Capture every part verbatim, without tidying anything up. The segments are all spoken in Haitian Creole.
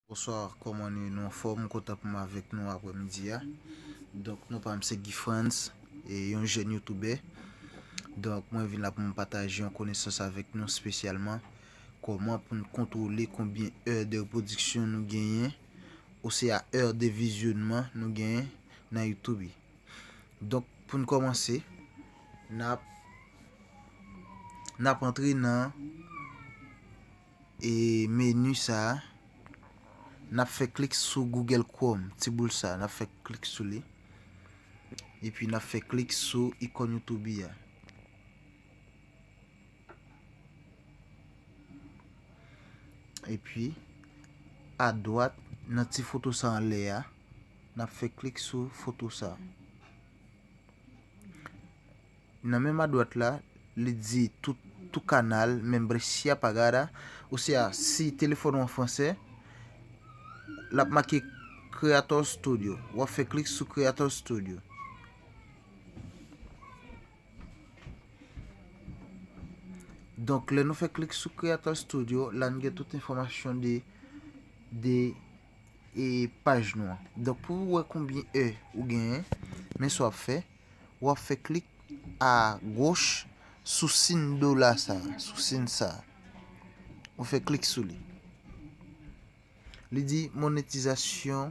Bonswa, kòman nou ye? Nou anfòm? M kontan pou m avèk nou aprèmidi a. Donk, non pa m se Guy Frantz, e yon jèn youtubè. Donk, mwen vin la pou m pataje yon konesans avèk nou, espesyalman kòman pou n kontwole konbyen è de repwodiksyon nou genyen, oswa è de vizyonman nou genyen nan YouTube. Donk, pou n kòmanse, n ap, n ap antre nan e meni sa a, n ap fè klik sou Google Chrome, ti boul sa a, n ap fè klik sou li. Epi n ap fè klik sou ikòn YouTube a. Epi, adwat, nan ti foto sa anlè a, n ap fè klik sou foto sa. Nan menm adwat la, li di tout, tout kanal, membresía pagada, oswa si telefòn ou an fransè, l ap make Creator Studio. W ap fè klik sou Creator Studio. Donk, lè nou fè klik sou Creator Studio, la n gen tout enfòmasyon de, de e paj nou an. Donk, pou w wè konbyen è ou genyen, men sa w ap fè, w ap fè klik agoch sou siy dola sa a, sou siy sa a. Ou fè klik sou li. Li di monétisation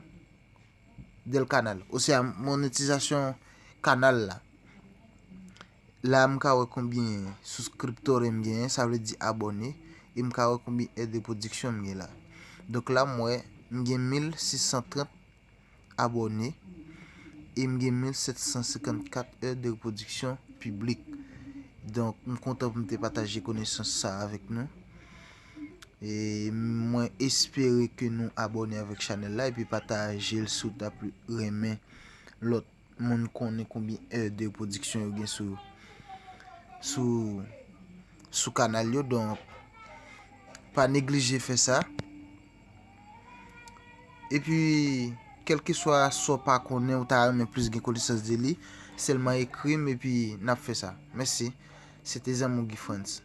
del canal, oswa monétisation kanal la. La, m ka wè konbyen subscriptores m genyen, sa vle di abòne, e m ka wè konbyen è de repwodiksyon m gen la. Donk la, m wè, m gen mil sis san trant abòne, e m gen mil sèt san senkannkat è de repwodiksyon piblik. Donk, m kontan pou m te pataje konesans sa a avèk nou. E mwen espere ke nou abòne avèk chanèl la epi pataje l si w ta pli renmen lòt moun konnen konbyen è de repwodiksyon yo gen sou, sou, sou kanal yo. Donk, pa neglije fè sa. Epi, kèlkeswa sa w pa konnen, ou ta renmen plis gen konesans de li, sèlman ekri m epi n ap fè sa. Mèsi. Se te zanmi w Guy Frantz.